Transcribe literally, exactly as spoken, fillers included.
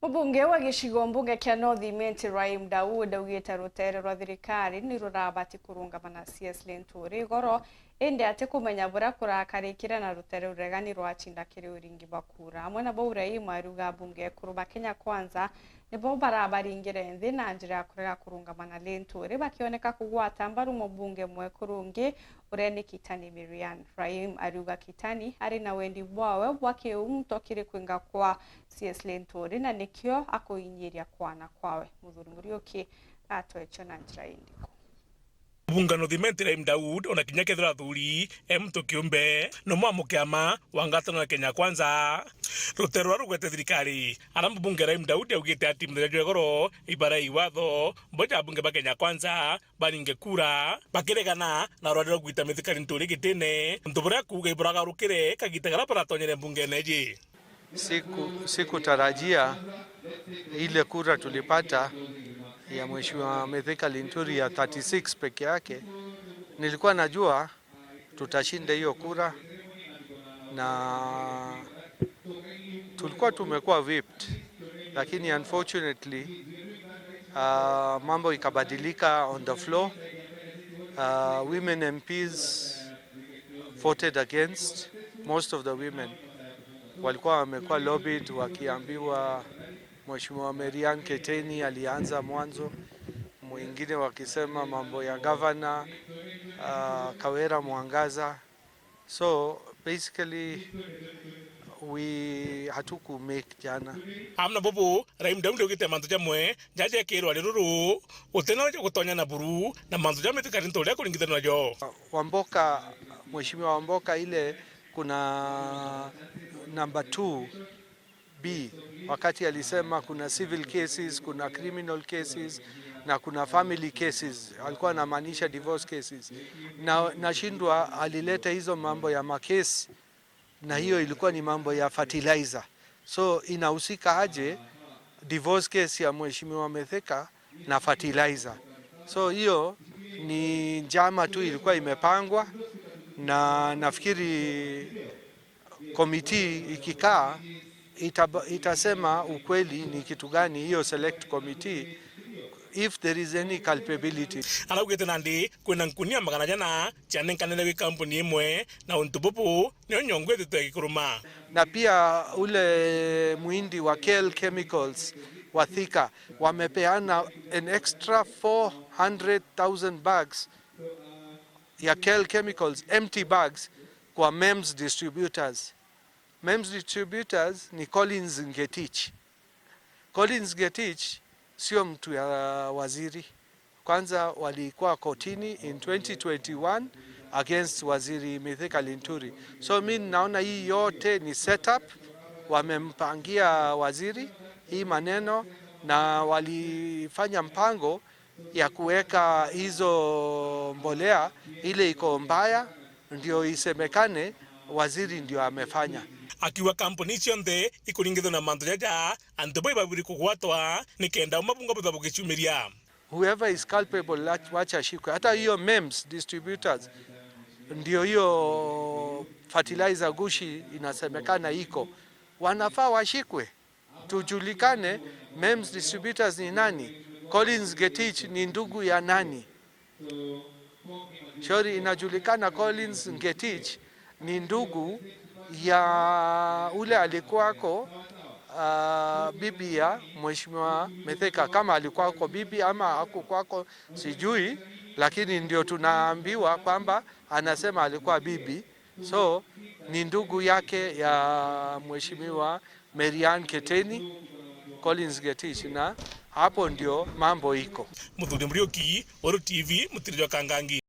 Mubunge wa gicigo mbunge kia North Imenti, Rahim Daud, augite rutere rwa thirikari ni rurabati kurungama na C S Linturi igoro, indi ati kumenya buria kurakarikire na rutere ruregani rwacinda kiri uringi bwa kura. Amwe na bau, Rahim ariuga abunge ekuru ba Kenya Kwanza nibo barabaringire nthi na njira ya kurega kurungama na Linturi, bakioneka kugwata mbaru mubunge mwekuru ungi uria ni Kitani Miriam. Rahim ariuga Kitani ari na wendi bwawe bwa kiunto kiri kwinga kwa C S Linturi, na nikio akuinyiria kwana kwawe. Muthuri Muriuki atwecho na njira indiku. Mubunge North Imenti Rahim Daud, ona kinya kethira athuri e muntu kiumbe, no mwamukiama wa ngwataniro ya Kenya Kwanza. Rutere rwa rugwete thirikari, ara mubunge Rahim Daud augite ati muthenya jwa igoro ibara ya iwatho, mboja abunge ba Kenya Kwanza baringe kura, bakiregana na rwari rwa gwita Mithika Linturi gitine, untu buria kuuga iburagarukire kagita karia baratonyere mbungene iji. Siku-, sikutarajia ile kura tulipata ya Mheshimiwa Mithika Linturi ya thirty-six peke yake. Nilikuwa najua tutashinda hiyo kura, na tulikuwa tumekuwa whipped, lakini unfortunately, uh, mambo ikabadilika on the floor. Uh, women M Ps voted against, most of the women walikuwa wamekuwa lobbied wakiambiwa Mheshimiwa Merian Keteni alianza mwanzo, mwingine wakisema mambo ya gavana, ah, Kawira Mwangaza. So basically, we hatuku make jana. Amwe na bubu, Rahim Daud augite mantu jamwe jaja ekirwa riruru, utena uja gutonya na buru, na mantu ja Mithika Linturi kuringithania najo. Wamboka, Mheshimiwa Wamboka, ile kuna number two B, wakati alisema kuna civil cases, kuna criminal cases na kuna family cases, alikuwa anamaanisha divorce cases. Na nashindwa alileta hizo mambo ya makesi, na hiyo ilikuwa ni mambo ya fertilizer. So inahusika aje divorce case ya Mheshimiwa Mithika na fertilizer? So hiyo ni njama tu ilikuwa imepangwa, na nafikiri committee ikikaa itaba-, itasema ukweli ni kitu gani hiyo select committee, if there is any culpability. Araugite nandi kwina nkunia magana jana cianenkanire wi kampuni imwe, na untu bubu nio nyongo ithitwe igikuruma. Na pia ule muindi wa Kel Chemicals wa Thika wamepeana an extra four hundred thousand bags ya Kel Chemicals, empty bags, kwa MEMS distributors. MEMS distributors ni Collins Ngetich. Collins Ngetich sio mtu ya waziri. Kwanza walikuwa kotini in twenty twenty-one against Waziri Mithika Linturi. So mi naona hii yote ni setup, wamempangia waziri hii maneno, na walifanya mpango ya kuweka hizo mbolea ile iko mbaya, ndio isemekane waziri ndio amefanya. Akiuga kampuni cionthe ikuringithwa na mantu jaja, antu bau ibabwiri kugwatwa nikenda umabunga butha bugicumiria. Whoever is culpable, la-, wacha ashikwe. Hata hiyo MEMS distributors, ndio hiyo fertilizer gushi inasemekana iko, wanafaa washikwe. Tujulikane, MEMS distributors ni nani? Collins Ngetich ni ndugu ya nani? Shauri inajulikana, Collins Ngetich ni ndugu ya ule alikuwako, ah, bibi ya Mheshimiwa Mithika. Kama alikuwako bibi ama hakukuwako, sijui, lakini ndio tunaambiwa kwamba anasema alikuwa bibi. So, ni ndugu yake ya Mheshimiwa Merian Keteni, Collins Ngetich, na hapo ndio mambo iko. Muthuri Muriuki, Weru T V, Mutiri jwa Kangangi.